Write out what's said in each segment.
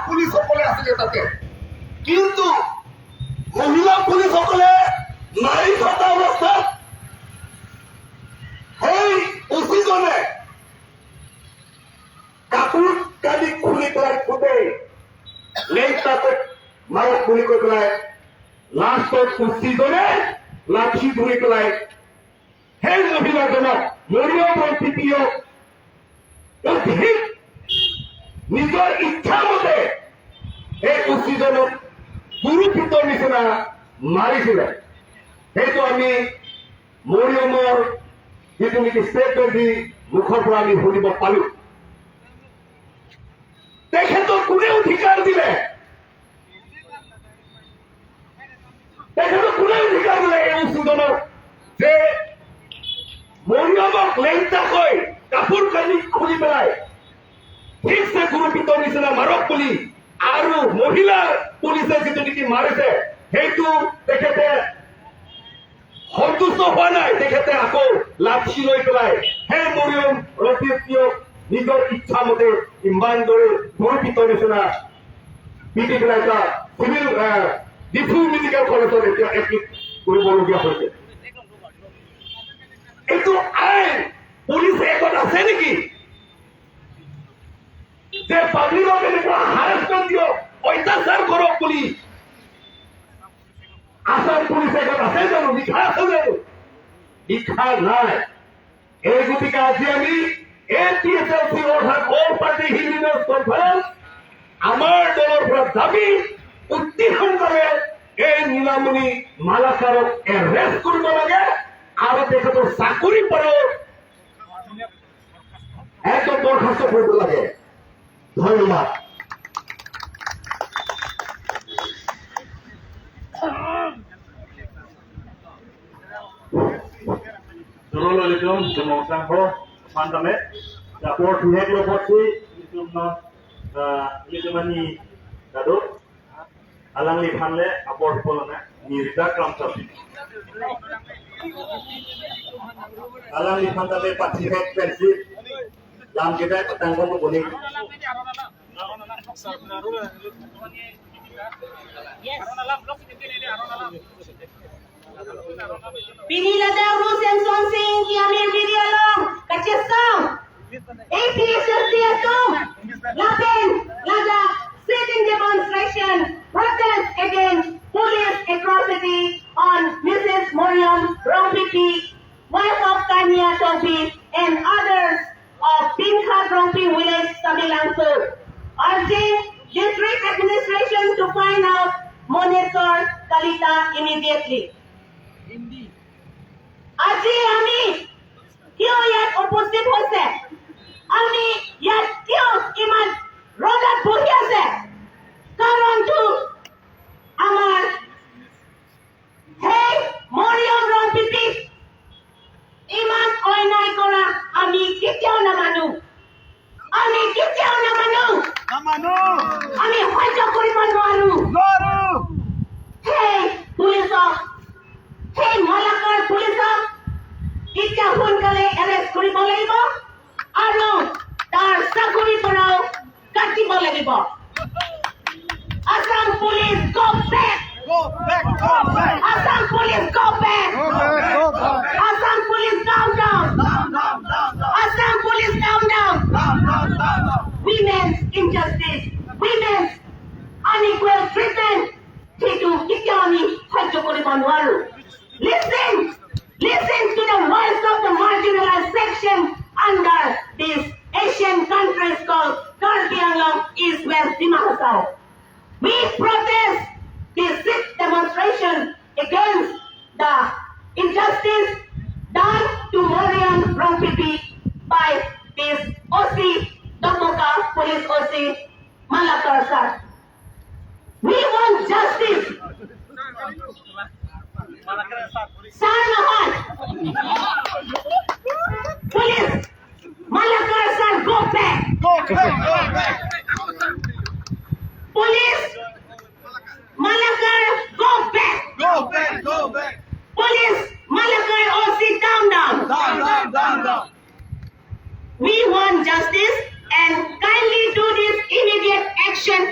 পুলিচসকলে আছিলে তাতে, কিন্তু মহিলা পুলিচসকলে মাৰি থকা অৱস্থাত সেই অচিজনে কাপোৰ কানি খুলি পেলাই গোটেই লেংটাকৈ মাৰক বুলি কৈ পেলাই লাষ্টত অচিজনে লাঠি ধৰি পেলাই সেই মহিলাজনক, মৰিয়ম ৰংপিপিক, অধিক নিজৰ ইচ্ছামতে সেই অচিজনক গুৰুপিতৰ নিচিনা মাৰিছিলে। সেইটো আমি মৰিয়মৰ যিটো নেকি ষ্টেটমেণ্ট দি মুখৰ পৰা আমি শুনিব পালো। তেখেতক কোনে অধিকাৰ দিলে? তেখেতক কোনে অধিকাৰ দিলে এই অচিজনক যে মৰিয়মক লেংটাকৈ কাপোৰ কানি খুলি পেলাই ঠিকছে গুৰুপিতৰ নিচিনা মাৰক বুলি? আৰু মহিলা পুলিচে যিটো নেকি মাৰিছে, সেইটো তেখেতে সন্তুষ্ট হোৱা নাই। তেখেতে আকৌ লাঠি লৈ পেলাই সেই মৰিয়ম ৰংপিপিক নিজৰ ইচ্ছামতে ইমান দৰে গুৰুপিতৰ নিচিনা পিটি পেলাই এটা চিভিল ডিফু মেডিকেল কলেজত এতিয়া এডমিট কৰিবলগীয়া হৈছে। এইটো আইন পুলিচ এক্টত আছে নেকি যে পাব্লিকক এনেকুৱা হাৰাচমেণ্ট দিয়ক, অত্যাচাৰ কৰক বুলি? আসাম পুলিচ এক্টত আছে জানো? লিখা আছে জানো? লিখা নাই। এই গতিকে আজি আমি এপিএছএলচি অৰ্থাৎ all party hill leaders conference, আমাৰ দলৰ পৰা দাবী, অতি সোনকালে এই নীলামণি মালাকাৰক এৰেষ্ট কৰিব লাগে আৰু তেখেতৰ চাকৰিৰ পৰাও একদম বৰখাস্ত কৰিব লাগে। ধন্যবাদ। Assalamualaikum semua mantame rapor pihak report si itumno itumani dado alangli phanle apor polone nirda kramsa alangli phantabe party head pencil lam kita patangkon boni. Yes. Pinila Rusen Sonsing Kiamir Bidialong Kachesong APSLC Lapin Lada sitting demonstration protest against police atrocity on Mrs. Moriam Rongpipi, wife of Kanya Tompi, and others of Pinkhat Rongpi village, Samilangso, urging district administration to find out Moneswar Kalita immediately. আজি আমি কিয় ইয়াত উপস্থিত হৈছে? আমি ইয়াত কিয় ইমান ৰ'দত বহি আছে? কাৰণটো আমাৰ সেই মৰিয়ম ৰংপিপিক ইমান অন্যায় কৰা আমি কেতিয়াও নামানো। আমি কেতিয়াও নামানো। আমি সহ্য কৰিব নোৱাৰো। সেই পুলিচক, সেই মালাকাৰ পুলিচক এতিয়া সোনকালে এৰেষ্ট কৰিব লাগিব আৰু তাৰ চাকৰিৰ পৰাও কাটিব লাগিব। Assam Police, go back! Go back, go back! Assam Police, go back! Go back, go back! Assam Police, down, down! Down, down, down, down! Assam Police, down, down! Down, down, down, down! Women's injustice, women's unequal treatment, সেইটো কেতিয়াও আমি সহ্য কৰিব নোৱাৰো। Listen, listen to the voice of the marginalized section under this Asian countries called Karbi Anglong, East West Dima Hasao. We protest this sit demonstration against the injustice done to Moriam Rongpipi by this OC, Domoka Police OC, Malakar sir. We want justice. Sir নহয়. Police, Malakar sir, go back. Go back, go back! Police, Malakar, go back. Go back, go back! Police, Malakar OC, down, down. Down, down, down, down! We want justice and kindly do this immediate action.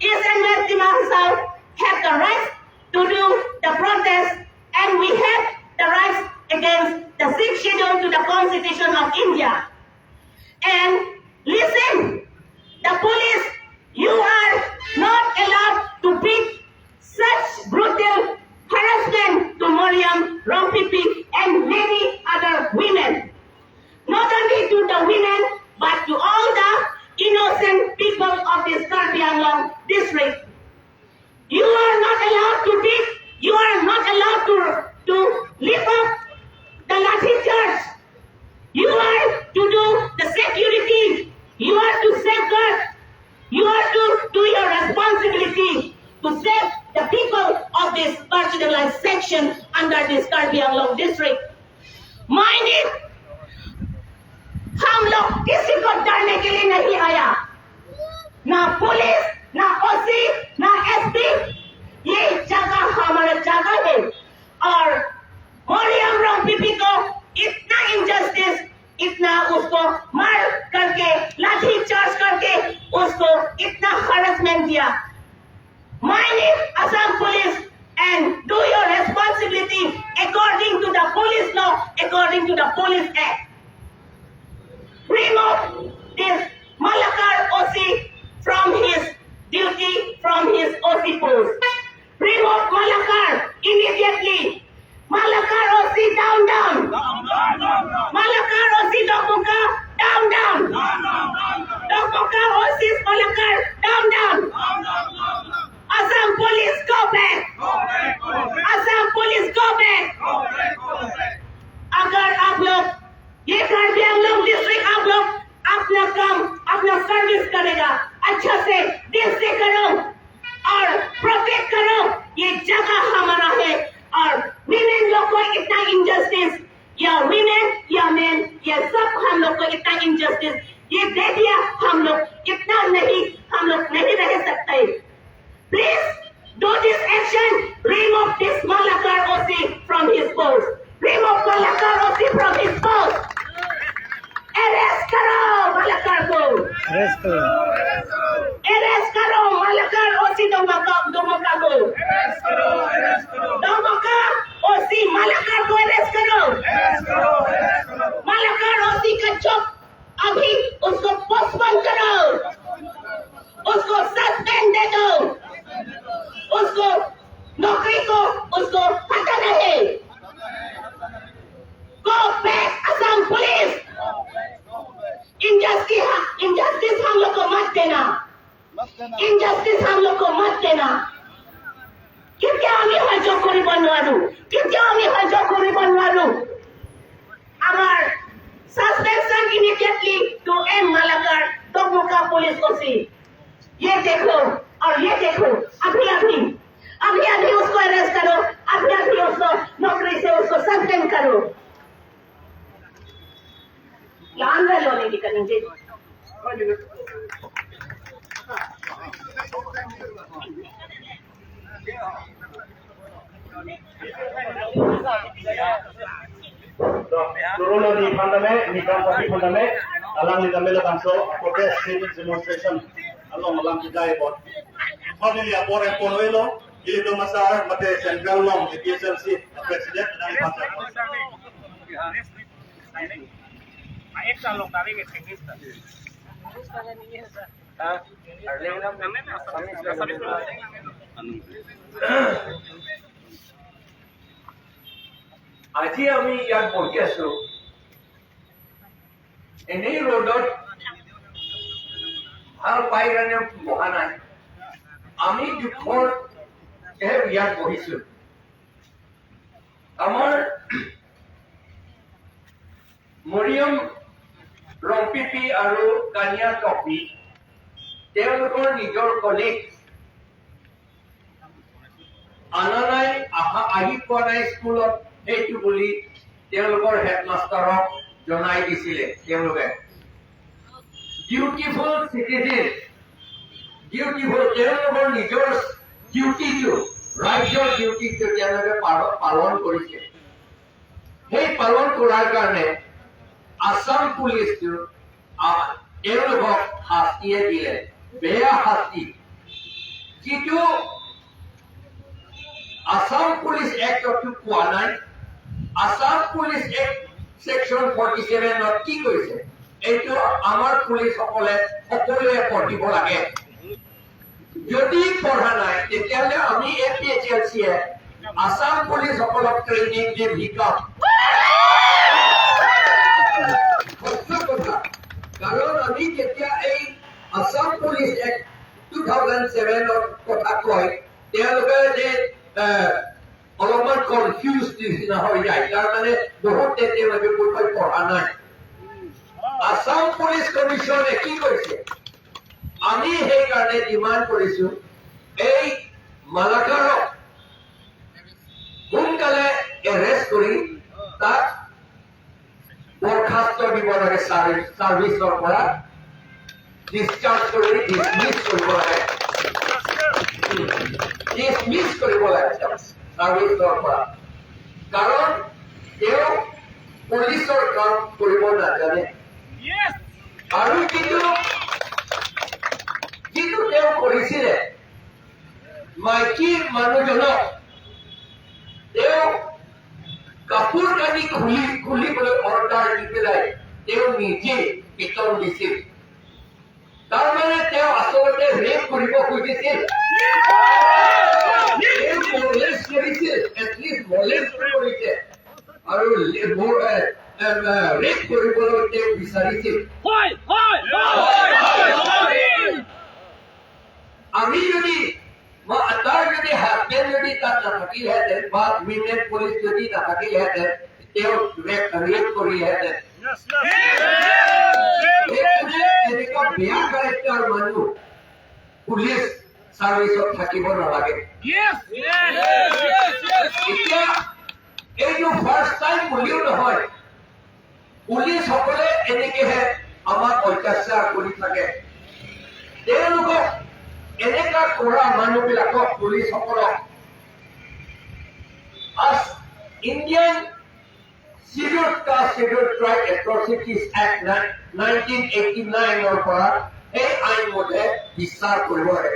East and West Dima Hasao have the right to do the protest, and we have the rights against the Sixth Schedule to the Constitution of India. And listen, the police, you are not allowed to beat such brutal harassment to Moriam Rongpipi and many other women. Not only to the women, but to all the innocent people of this Karbi Anglong district. You are not allowed to beat, you are not allowed to lift up the lathi charge. You are to do the security. You are to safeguard. You are to do your responsibility to save the people of this marginalized section under this Karbi Anglong district. Mind it, हम लोग किसी को डरने के लिए नहीं आया, ना police, ना ओसी, ना एसपी। ये जगह हमारा जगह है और मरियम रंगपीपी को इतना इनजस्टिस, इतना उसको मार करके, लाठी चार्ज करके उसको इतना हरासमेंट दिया। Mind it, Assam Police, and do your responsibility according to the police law, according to the Police Act. Remove this Malakar OC from his duty, from his OC post. Remove Malakar immediately. Malakar OC, down, down. Down, down, down, down. Malakar OC Dokmoka, down, down. Down, down, down, down. Dokmoka OC Malakar, down, down. Down, down, down, down. Assam Police, go back. Go back, go back. Assam Police, go back. Go back, go back. अगर आप लोग ये Karbi Anglong district, आप लोग अपना काम, अपना service करेगा, अच्छा से, दिल से करो और प्रोटेक्ट करो। ये जगह हमारा है और विमेन लोग को इतना इनजस्टिस, या विमेन या मेन, ये सब हम लोग को इतना इनजस्टिस ये दे दिया। हम लोग इतना नहीं, हम लोग नहीं रह सकते। Please do this action. Remove this Malakar OC from his post. Remove Malakar OC from his post. Arrest करो Malakar को। Arrest करो Malakar OC Domoka, Domoka को। Arrest करो, arrest करो। Domoka OC Malakar को arrest करो। Arrest करो, arrest करो। Malakar OC का जॉब अभी उसको पोस्टपोन करो, उसको सस्पेंड दे दो, उसको नौकरी को उसको हटाना है। Go back, Assam Police. Injustice, injustice हम लोग को मत देना, इनजस्टिस हम लोग को मत देना। কেতিয়াও আমি সহ্য কৰিব নোৱাৰো, কেতিয়াও আমি সহ্য কৰিব নোৱাৰো। আমাৰ suspension immediately to M Malakar, Dokmoka Police OC. ये देखो और ये देखो, अभी अभी, अभी अभी उसको अरेस्ट करो, अभी अभी उसको नौकरी से उसको सस्पेंड करो। लान रहे लोने की करेंगे। Turuno ni Pandame, ni Kampati Pandame, alang ni Damela Bangso, protest civil demonstration along alang Jai bot. Cornelia Bore Ponuelo, Gilito Masar, Mate Central Long, APSLC President, and Pancha. আজি আমি ইয়াত বহি আছো, এনেই ৰ'দত ভাল পাই কাৰণে বহা নাই, আমি দুখৰ ইয়াত বহিছো। আমাৰ মৰিয়ম ৰংপিপি আৰু কানিয়া টপি তেওঁলোকৰ নিজৰ কলিগ আনা নাই, আহা আহি পোৱা নাই স্কুলত, সেইটো বুলি তেওঁলোকৰ হেডমাষ্টাৰক জনাই দিছিলে। তেওঁলোকে ডিউটিফুল চিটিজেন, ডিউটিফুল, তেওঁলোকৰ নিজৰ ডিউটিটো, ৰাজ্যৰ ডিউটিটো তেওঁলোকে পালন কৰিছে। সেই পালন কৰাৰ কাৰণে আছাম পুলিচটো তেওঁলোকক শাস্তিয়ে দিলে, বেয়া শাস্তি। যিটো আছাম পুলিচ এক্টতো কোৱা নাই। আছাম পুলিচ এক্ট ছেকশ্যন 47ত কি কৈছে, এইটো আমাৰ পুলিচসকলে সকলোৱে পঢ়িব লাগে। যদি পঢ়া নাই, তেতিয়াহ'লে আমি A P H L Assam আছাম পুলিচসকলক ট্ৰেইনিং দিম, শিকাম। সত্য কথা। কাৰণ আমি যেতিয়া এই আছাম পুলিচ এক্ট 2007ৰ কথা কয়, তেওঁলোকে যে অলপমান কনফিউজ নিচিনা হৈ যায়। তাৰমানে বহুতে তেওঁলোকে বোধহয় পঢ়া নাই। আছাম পুলিচ কমিশ্যনে কি কৈছে? আমি সেইকাৰণে ডিমাণ্ড কৰিছো, এই মালাকাৰক সোনকালে এৰেষ্ট কৰি তাক বৰখাস্ত দিব লাগে, চাৰ্ভিচৰ পৰা ডিছচাৰ্জ কৰি ডিছমিছ কৰিব লাগে, ডিছমিছ কৰিব লাগে চাৰ্ভিচৰ পৰা। কাৰণ তেওঁ পুলিচৰ কাম কৰিব নাজানে। আৰু যিটো তেওঁ কৰিছিলে, মাইকী মানুহজনক তেওঁ কাপোৰ কানি খুলিবলৈ অৰ্ডাৰ দি পেলাই তেওঁ নিজে পিটন দিছিল। তাৰমানে তেওঁ আচলতে ৰেপ কৰিব খুজিছিল। তেওঁ মলেষ্ট কৰিছিল, এটলিষ্ট মলেষ্ট কৰিছে আৰু ৰেপ কৰিবলৈ তেওঁ বিচাৰিছিল। হয়। আমি যদি তাৰ যদি হাজবেণ্ড যদি তাত নাথাকিলহেঁতেন বা উইমেন পুলিচ যদি নাথাকিলহেঁতেন, তেওঁ ৰেপ কৰিলেহেঁতেন। সেইকাৰণে এনেকুৱা বেয়া কাৰেক্টাৰ মানুহ পুলিচ চাৰ্ভিচত থাকিব নালাগে। এতিয়া এইটো ফাৰ্ষ্ট টাইম বুলিও নহয়। পুলিচসকলে এনেকেহে আমাক অত্যাচাৰ কৰি থাকে। তেওঁলোকক, এনেকা কৰা মানুহবিলাকক, পুলিচসকলক Indian Scheduled Caste, Scheduled Tribe Atrocities Act 1989ৰ পৰা সেই আইনমতে বিচাৰ কৰিব লাগে।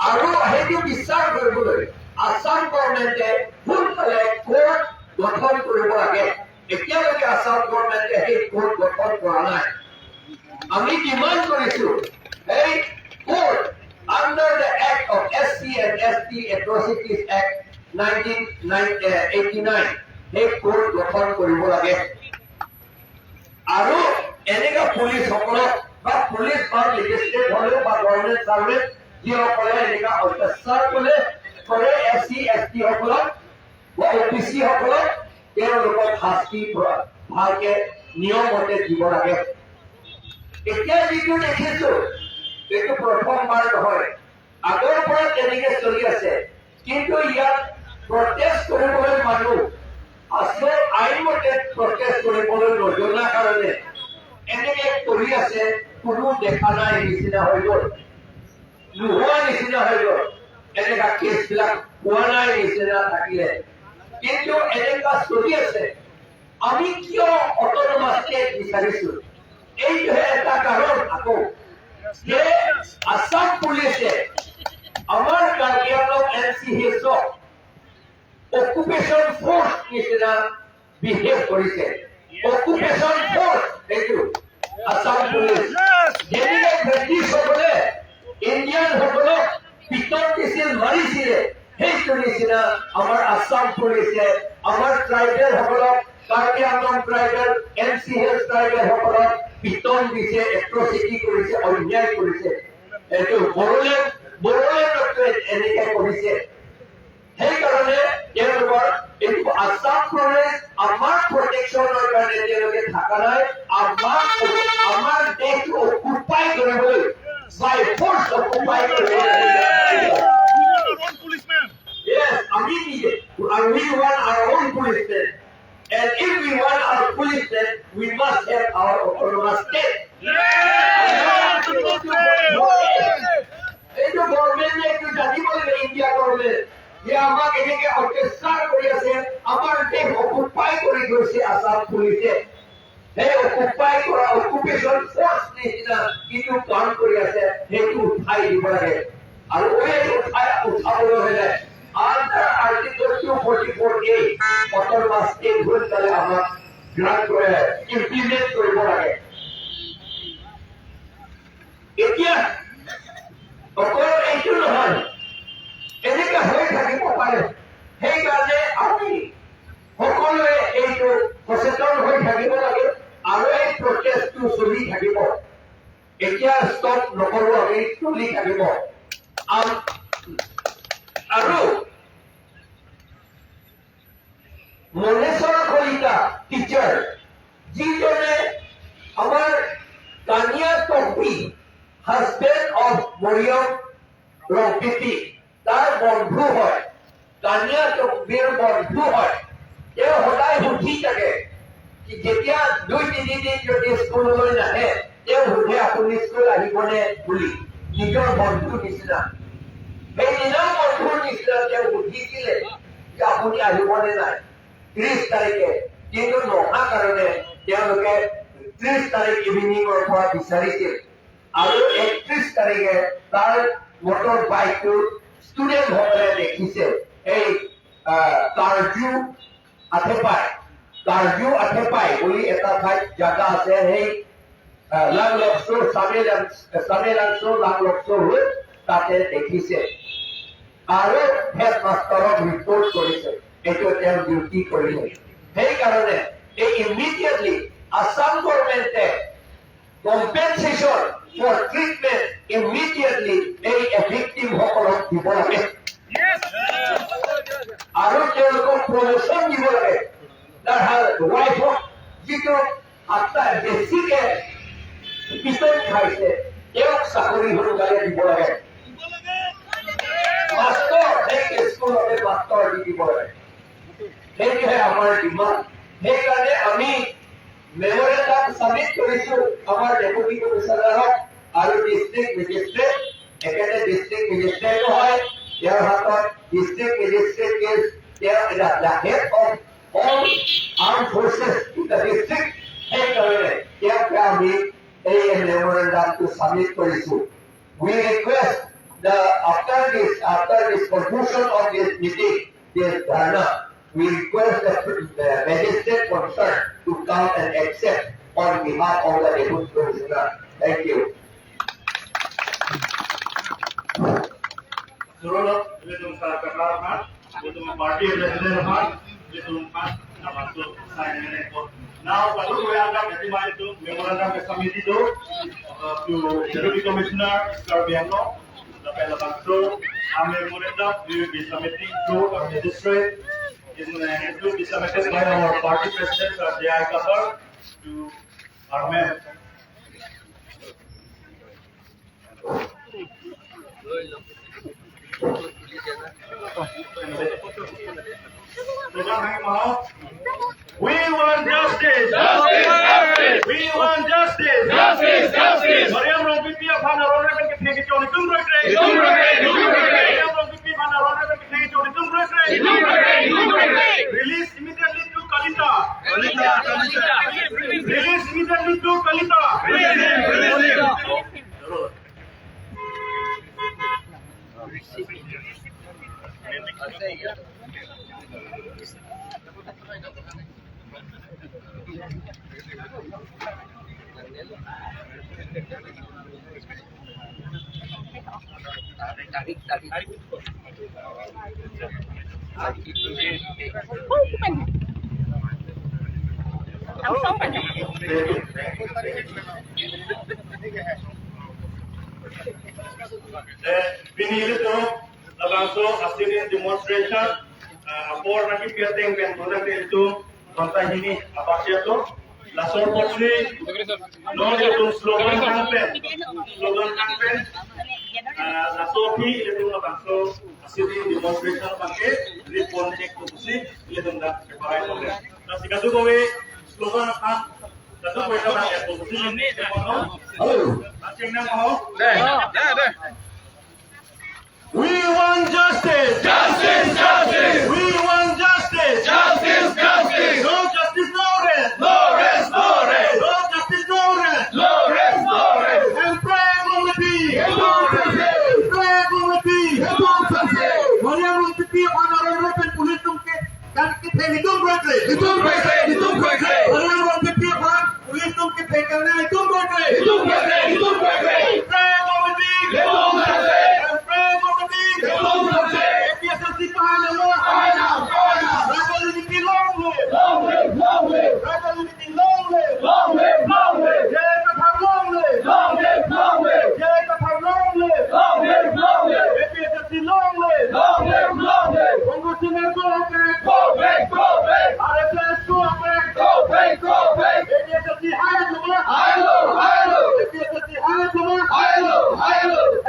আৰু সেইটো বিচাৰ কৰিবলৈ আছাম গভৰ্ণমেণ্টে সোনকালে কোৰ্ট গঠন কৰিব লাগে। এতিয়ালৈকে আছাম গভৰ্ণমেণ্টে সেই কোৰ্ট গঠন কৰা নাই। আমি ডিমাণ্ড কৰিছো, এই court under the Act of SC and ST Atrocities Act 1989, সেই কোৰ্ট গঠন কৰিব লাগে আৰু এনেকুৱা পুলিচসকলক বা পুলিচ বা লেজিষ্লেট হলেও বা গভৰ্ণমেণ্ট চাৰ্ভেণ্ট যিসকলে এনেকুৱা অত্যাচাৰ কৰে এছ চি, এছ টি সকলক বা অ' বি চি সকলক, তেওঁলোকক শাস্তি ভালকে নিয়মমতে দিব লাগে। এতিয়া যিটো দেখিছো, এইটো প্ৰথমবাৰ নহয়, আগৰ পৰা তেনেকে চলি আছে। কিন্তু ইয়াত প্ৰটেষ্ট কৰিবলৈ মানুহ আচল আইনমতে প্ৰটেষ্ট কৰিবলৈ নজনা কাৰণে এনেকে কৰি আছে। কোনো দেখা নাই নিচিনা হৈ গ'ল, নোহোৱা নিচিনা হৈ গ'ল, এনেকা কেছবিলাক হোৱা নাই নিচিনা থাকিলে। কিন্তু এনেকুৱা চলি আছে। আমি কিয় অট'নমাছ ষ্টেট বিচাৰিছো? এইটোহে এটা কাৰণ আকৌ যে আছাম পুলিচে আমাৰ কাৰ্বি আংলং, এন চি হিলছক অকুপেশ্যন ফ'ৰ্চ নিচিনা বিহেভ কৰিছে। অকুপেশ্যন ফ'ৰ্চ এইটো আছাম পুলিচ। যেনেকে ব্ৰিটিছসকলে ইণ্ডিয়ানসকলক পিটন দিছিল, মাৰিছিলে, সেইটো নিচিনা আমাৰ আছাম পুলিচে আমাৰ ট্ৰাইবেলসকলক, Karbi Anglong tribal, N C hills ট্ৰাইবেলসকলক পিটন দিছে, এট্ৰচিটি কৰিছে, অন্যায় কৰিছে। এইটো বড়োলেণ্ডতো এনেকে কৰিছে। সেইকাৰণে তেওঁলোকৰ এইটো আছাম পুলিচ আমাৰ প্ৰটেকশ্যনৰ কাৰণে তেওঁলোকে থকা নাই, আমাৰ দেশটো অকুপাই কৰিবলৈ, বাই ফ'ৰ্চ অকুপাই কৰিবলৈ। Yes, আমি নিজে, and we want our own policemen. And if we want our policemen, we must have our autonomous state. এইটো গভৰ্ণমেণ্টে এইটো জানিব লাগে, ইণ্ডিয়া গভৰ্ণমেণ্ট, যে আমাক এনেকে অত্যাচাৰ কৰি আছে, আমাৰ দেশ অকুপাই কৰি গৈছে আছাম পুলিচে। সেই অকুপাই কৰা অকুপেশ্যন ফৰ্চ নিচিনা যিটো কাম কৰি আছে, সেইটো উঠাই দিব লাগে। আৰু এই উঠাবলৈ হলে under Article 244A autonomous state সোনকালে আমাক গ্ৰাণ্ট কৰে, ইমপ্লিমেণ্ট কৰিব লাগে। এতিয়া অকল এইটো নহয়, এনেকে হৈ থাকিব পাৰে। সেইকাৰণে আমি সকলোৱে এইটো সচেতন হৈ থাকিব লাগে আৰু এই প্ৰটেষ্টটো চলি থাকিব। এতিয়া ষ্টপ নকৰো আমি, চলি থাকিব। আৰু মনেশ্বৰ কলিতা টিচাৰ, যিজনে আমাৰ তানিয়া টম্পি, হাজবেণ্ড অফ মৰিয়ম ৰংপিপি, তাৰ বন্ধু হয়, তানিয়া টম্পিৰ বন্ধু হয়। তেওঁ সদায় সুধি থাকে কি যেতিয়া 2-3 দিন যদি স্কুললৈ নাহে, তেওঁ সোধে, "আপুনি স্কুল আহিবনে?" বুলি, নিজৰ বন্ধু নিচিনা। সেইদিনাও বন্ধুৰ নিচিনা তেওঁ সুধিছিলে যে আপুনি আহিবনে নাই 30 তাৰিখে। কিন্তু নহা কাৰণে তেওঁলোকে 30 তাৰিখ ইভিনিঙৰ পৰা বিচাৰিছিল আৰু 31 তাৰিখে তাৰ মটৰ বাইকটো ষ্টুডেণ্টসকলে দেখিছে এই কাৰ্জু আথেপাই, কাৰ্জু আথেপাই বুলি এটা ঠাইত জাগা আছে, সেই লাংলকচো চামেলাংচো লাংলকচো হৈ তাতে দেখিছে আৰু হেড মাষ্টাৰক ৰিপৰ্ট কৰিছে। এইটো তেওঁ ডিউটি কৰিলে। সেইকাৰণে এই ইমিডিয়েটলি আছাম গভৰ্ণমেণ্টে কম্পেনচেশ্যন ফৰ ট্ৰিটমেণ্ট ইমিডিয়েটলি এই ভিক্টিম সকলক দিব লাগে আৰু তেওঁলোকক প্ৰমোচন দিব লাগে। তাৰ ৱাইফক, যিটো আত্মাই বেছিকে পিটন খাইছে, তেওঁক চাকৰি সোনকালে দিব লাগে। মাষ্টৰ, সেই স্কুলতে মাষ্টৰ দি দিব লাগে। সেইটোহে আমাৰ ডিমাণ্ড। সেইকাৰণে আমি মেমৰেণ্ডাম ছাবমিট কৰিছো আমাৰ ডেপুটি কমিশ্যনাৰক আৰু ডিষ্ট্ৰিক্ট মেজিষ্ট্ৰেট। এখেতে ডিষ্ট্ৰিক্ট মেজিষ্ট্ৰেটো হয়, তেওঁৰ হাতত ডিষ্ট্ৰিক্ট মেজিষ্ট্ৰেট is তেওঁ the head of all armed forces in the district. সেইকাৰণে তেওঁকে আমি এই মেমৰেণ্ডামটো ছাবমিট কৰিছো। We request the after this conclusion of this meeting, this dharna, we request the magistrate concerned to come and accept on behalf of the Deputy Commissioner. Thank you. Surolo, litong sa kakarma, litong party president ha, litong pa nabanto sa ko. Now, patuloy ang estimate ito, memorandum ke submit ito to Deputy Commissioner Karbi Anglong, the Pelabanso, ang memorandum we will be submitting to our magistrate. It will be submitted by our party president, J.I. Kasar, to our ma'am. We want justice! Justice, justice! We want justice! Justice, justice! Mariam Rongpipi Phana Ronrepen ke thegi choni tum roikre. Tum roikre, tum roikre. Mariam Rongpipi Phana Ronrepen ke thegi choni tum roikre. Tum roikre, tum roikre. Release immediately to Kalita. Kalita, Kalita. Release immediately to Kalita. Release him, release him. Pinili to langsung Assyrian demonstration apor lagi piateng ben produk itu konta ini apa sih itu lasor potri no itu slogan campaign lasor pi itu langsung Assyrian demonstration pakai report check to si itu ndak separai oleh nah sikatu kowe slogan akan langsung kowe ka ini Hello. Nasing na mo. We want justice. Justice, justice! We want justice. Justice, justice! No justice, no rest. No rest, no rest! Nitum kwekre, nitum kwekre. Nitum kwekre, nitum kwekre. Nitum kwekre. Nitum kwekre. Kaina, kaina. Long live, long live. Long live, long live. Long live, long live. Long live, long live. Long live, long live. Go back, go back. Go back, go back. High low, high low. High low, high low.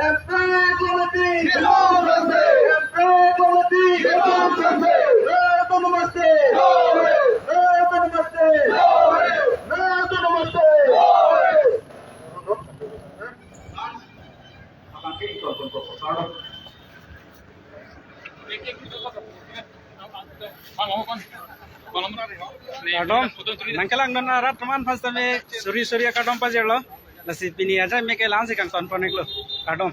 Democracy. Democracy. Glory. Glory. Glory. আমাকে তদন্ত প্রচার Kadom, nangkalang don arat teman pas tame suri suri kadom pas jelo. Nasi pini aja meke lang sih kang ton ponek lo. Kadom.